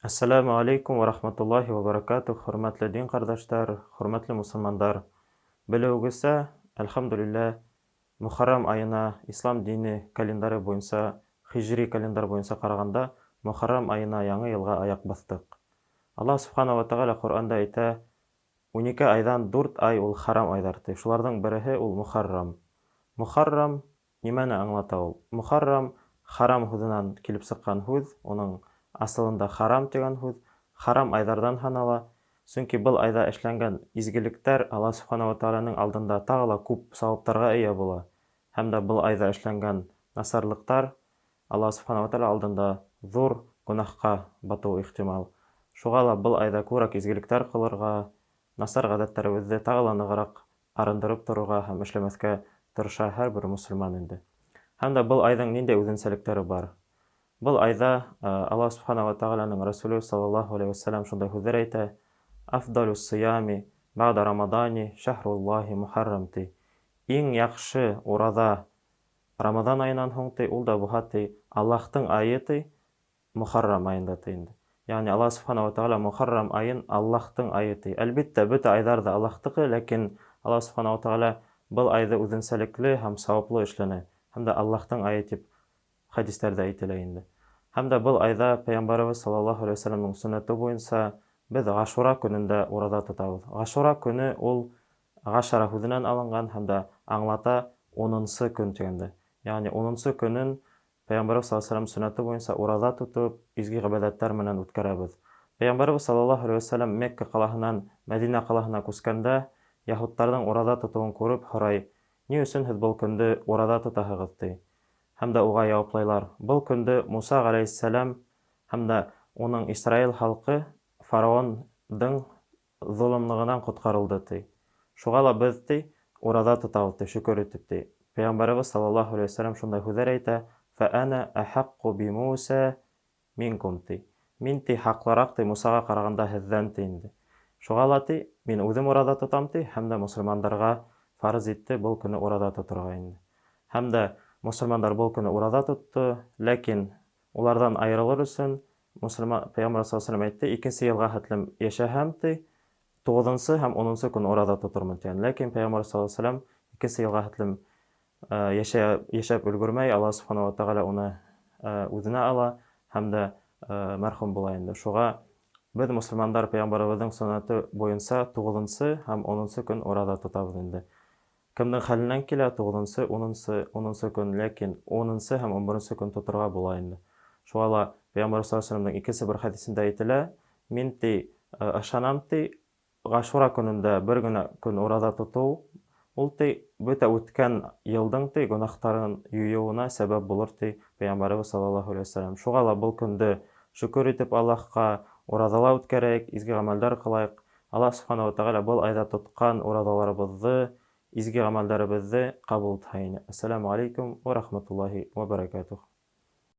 Әссәләмү алейкум вә рахматуллаһи вә баракатуһ, хөрмәтле дин ҡәрҙәштәр, хөрмәтле мосолмандар. Белеүегеҙсә, әлхәмдүлилләһ, Мөхәррәм айына ислам дине календары буйынса, хижри календар буйынса ҡарағанда, Мөхәррәм айына яңы йылға аяҡ баҫтыҡ. Аллаһ Субхана ва Тәғәлә Ҡөрьәндә әйтә, 12 айҙан дүрт ай ул харам айҙар, ти. Шуларҙың береһе ул Мөхәррәм. Мөхәррәм Нимәне аңлата ул? Мөхәррәм, харам һүҙенән килеп сыҡҡан һүҙ, уның асылында харам тигән һүҙ, харам айҙарҙан һанала, сөнки был айҙа эшләнгән изгелектәр Аллаһ Сүбхәнәһү вә Тәғәләнең алдында тағы ла күп сауаптарға эйә була, һәм дә был айҙа эшләнгән насарлыҡтар Аллаһ Сүбхәнәһү вә Тәғәлә алдында ҙур гонаһҡа батыуы ихтимал. Шуға ла был айҙа күберәк изгелектәр ҡылырға, насар ғәҙәттәребеҙҙе тағы ла нығыраҡ арындырып торорға һәм эшләмәҫкә тырыша һәр бер мөселман инде. Һәм дә был айҙың ниндәй үҙенсәлектәре бар? Был айҙа Аллаһ Субхана ва Тәғәләнең Расуле саллаллаһу алейһи вәсәләм шундай һүҙҙәр әйтә: Афдалус сиями бәғдә рамадани шәһруллаһи мухаррам ти. Иң яҡшы ураҙа Рамаҙан айынан һуң ти, ул да буһа ти Аллаһтың айы ти, Мөхәррәм айында ти инде. Ягъни Аллаһ Субхана ва Тәғәлә Мөхәррәм айын Аллаһтың айы ти. Әлбиттә, бөтә айҙар ҙа Аллаһтыҡы, ләкин Аллаһ Субхана ва Тәғәлә был айҙы үҙенсәлекле һәм сауаплы эшләне һәм дә Аллаһтың айы тип хәдистәрҙә әйтелә инде. Һәм дә был айҙа Пәйғәмбәребеҙ саллаллаһу алейһи ва сәлләмнең сөннәте буйынса беҙ Ғашура көнөндә ураҙа тотабыҙ. Ғашура көнө ул ғашара һүҙенән алынған һәм дә аңлата унынсы көн тигәнде. Ягъни унынсы көнөн Пәйғәмбәребеҙ саллаллаһу алейһи ва сәлләм сөннәте буйынса ураҙа тотоп, изге ғибәҙәттәр менән үткәрәбеҙ. Пәйғәмбәребеҙ саллаллаһу алейһи ва сәлләм Меккә ҡалаһынан Мәҙинә ҡалаһына күскәндә, яһүдтарҙың ураҙа тотоуын күреп, һорай: Ни өсөн һеҙ был көндө ураҙа тотаһығыҙ? ти. Һәм дә уға яуаплайлар: Был көндө Муса ғәләйһиссәләм һәм дә уның Исраил халҡы фараондың золомлығынан ҡотҡарылды, ти. Шуға ла беҙ, ти, ураҙа тотабыҙ, ти, шөкөр итеп, ти. Пәйғәмбәребеҙ саллаллаһу алейһи ва сәлләм шундай һүҙҙәр әйтә: Фә әнә әхәҡҡу би Муса минкум, ти. Мин, ти, хаҡлыраҡ, ти, Мусаға ҡарағанда һеҙҙән, ти инде. Шуға ла, ти, мин үҙем ураҙа тотам, ти, һәм дә мосолмандарға фарыз итте был көнө ураҙа тоторға инде. Һәм дә мосолмандар был көнө ураҙа тотто, ләкин уларҙан айырылыр өсөн мосолман Пәйғәмбәр саллаллаһу алейһи ва сәлләм әйтте: икенсе йылға хәтлем йәшәһәм, ти, туғыҙынсы һәм унынсы көн ураҙа тотормон тигән. Ләкин Пәйғәмбәр саллаллаһу алейһи ва сәлләм икенсе йылға хәтлем йәшәп өлгөрмәй, Аллаһ Субхана ва Тәғәлә уны үҙенә ала һәм дә мәрхүм була инде. Шуға беҙ мосолмандар Пәйғәмбәребеҙҙең сөннәте буйынса туғыҙынсы һәм унынсы көн ураҙа тотабыҙ инде. Кемдең хәленән килә туғыҙынсы, унынсы көн, ләкин унынсы һәм ун беренсе көн тоторға була инде. Шуға ла Пәйғәмбәр саллаллаһу алейһи ва сәлләмдең икенсе бер хәдисендә әйтелә: мин ти ышанам ти, Ғашура көнөндә бер генә көн ураҙа тотоу ул ти бөтә үткән йылдың ти гөнаһтарын юйыуына сәбәп булыр, ти Пәйғәмбәребеҙ саллаллаһу алейһи ва сәлләм. Шуға ла был көндө шөкөр итеп Аллаһҡа ураҙала үткәрәйек, изге ғәмәлдәр ҡылайыҡ. Аллаһ Субхана ва Тәғәлә был айҙа тотҡан ураҙаларыбыҙҙы, изге ғәмәлдәребеҙҙе ҡабул итһә ине. Ассаламу алейкум ва рахматуллаһи ва баракатуһ.